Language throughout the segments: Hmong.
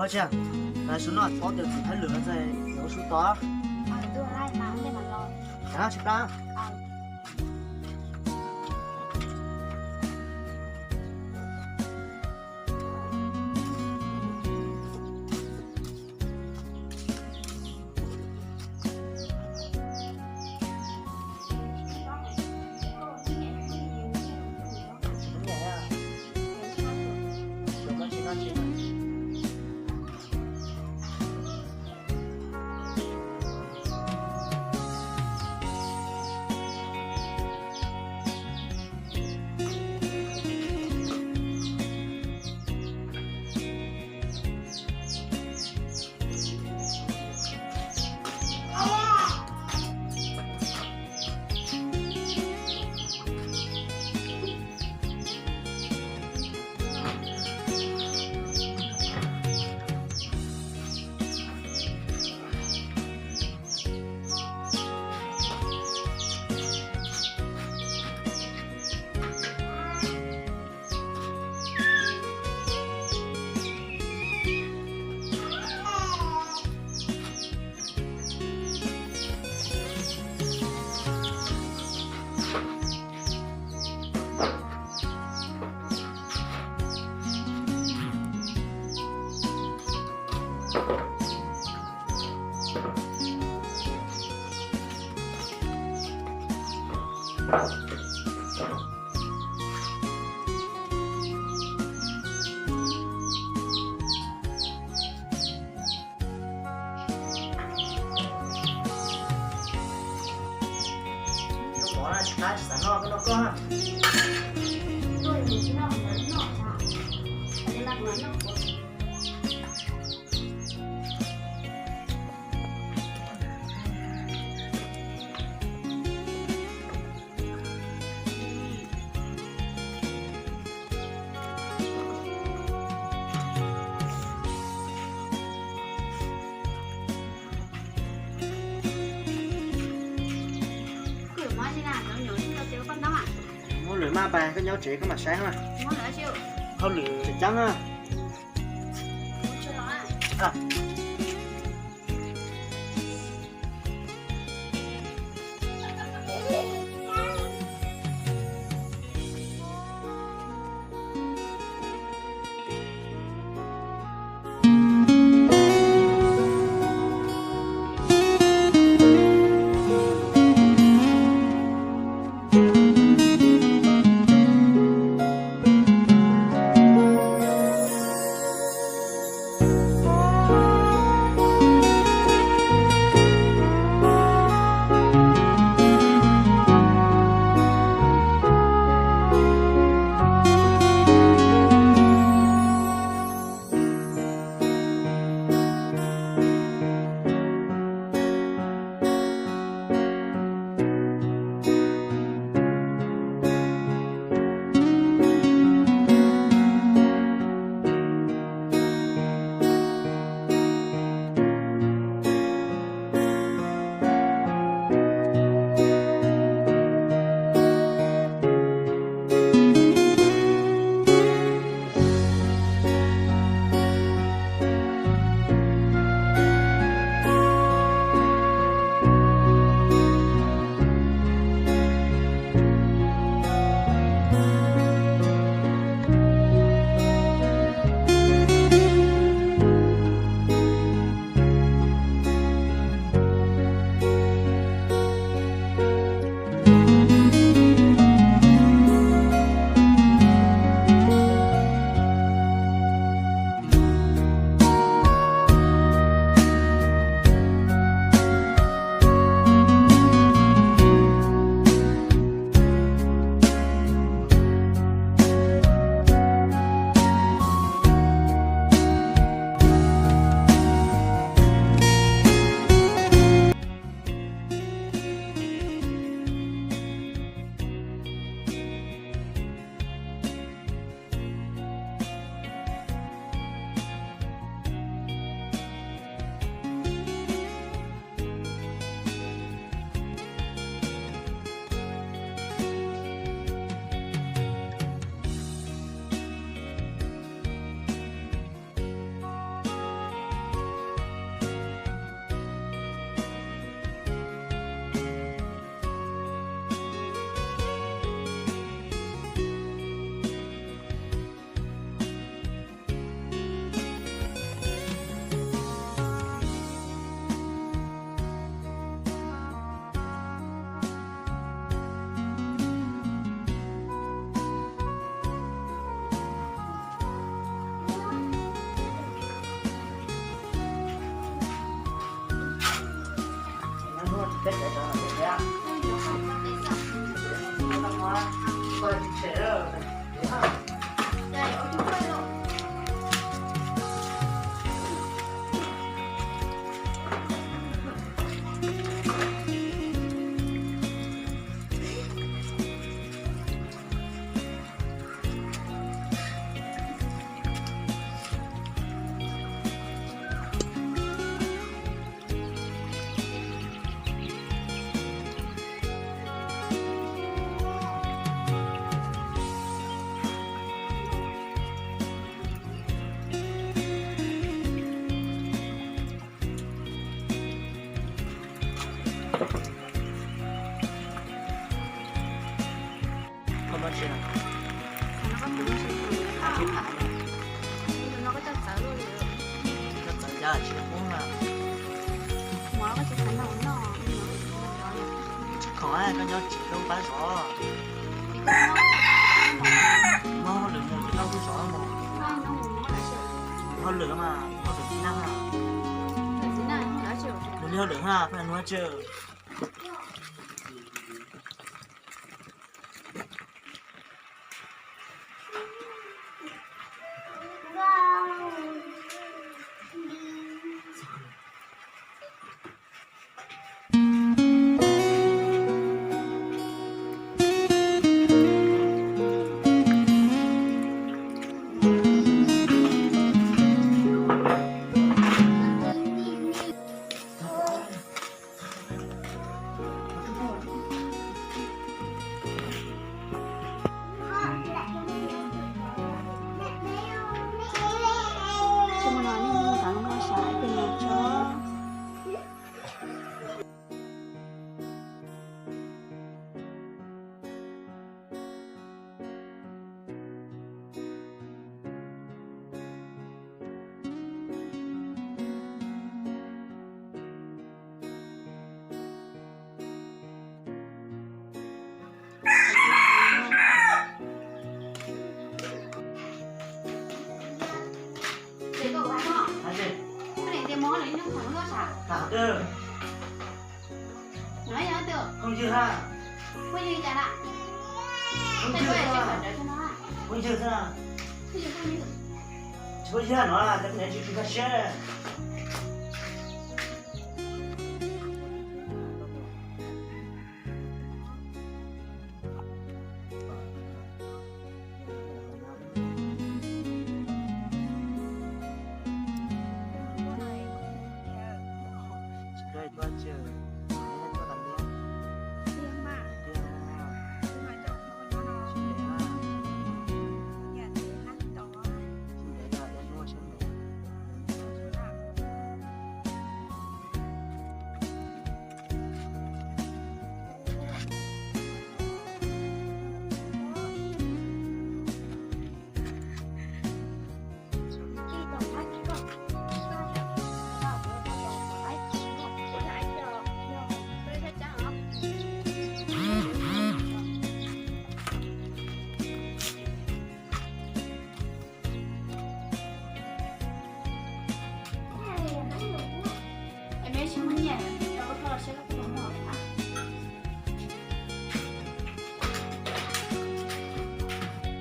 Tsis, lawv sub no paub tias txiv thawj lwm no txawm yuav sub tod. Tsis plab. Muab lwm maj pas koj nyob tsev koj mam saib na. Hauj lwm tseem ceeb na. Koj muab tsis na? Tsis tham. Koj txawv cas tsis pub na? Tsis khoom, koj nyob tsis zoo pab zov. Muaj hauj lwm mus ces koj kuj zov mus. Hauj lwm mas koj tus txiv neej na. Nws li hauj lwm na, pheej nug tsis.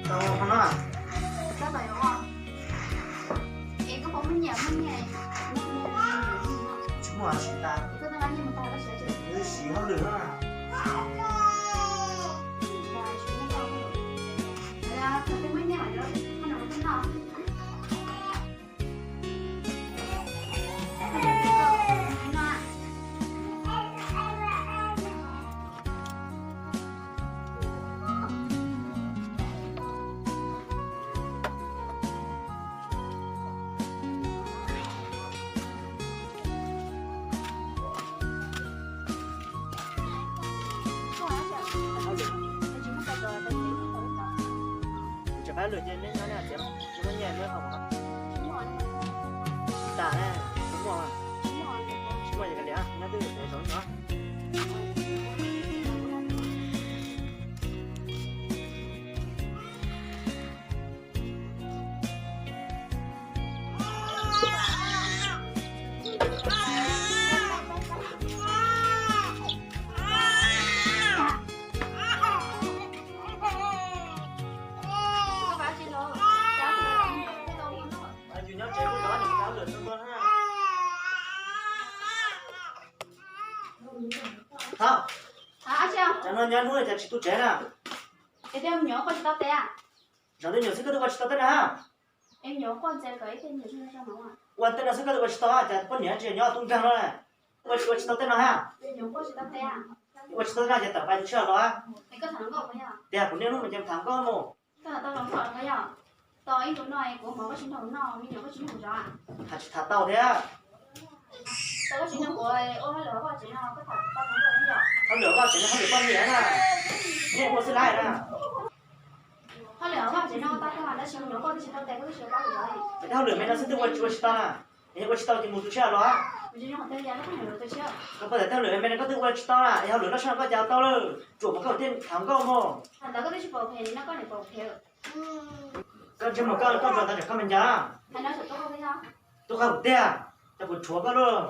Tau qhov no. Tsis muaj siv tas. Siv hauj lwm na. Tsis qab lwm ces neb nyob neb hais tias tsis muaj nyiaj neb qhov muag. Tsis tas ne, tsis muaj, tsis muaj ces kav liam, nyob twj ywm pem saum no. Nyob hnub no cas tsis tu tsev na? Zaum twg nyuam xwb koj twb ua tsis tau tej no hab? Ua tej no xwb koj twb ua tsis tau, cas poj niam tsis nyob tub nkeeg no? Ua tsis, ua tsis tau tej no hab? Ua tsis tau tej no ces tawm pais tsis los. Tias kuv niaj hnub mas ces tham nkauj mus. Tham tsis tham tau thiab. Hauj lwm vaj tsev no hauj lwm poj niam na, nej ua xwb laib na. Hauj lwm me no xwb twb ua tsis ua tsis tau na, yog ua tsis tau ces mus tu siab los. Koj puas tas tej hauj lwm me no koj twb ua tsis tau na, yog hauj lwm noj sab no koj cas tau lawm, tsuas mus koj thiaj tham nkauj mus. Koj ntsej muag koj, koj nrog ntawd tsam koj me ncas. Tub qab kuv tiag, cov kuv rhuav koj lauj.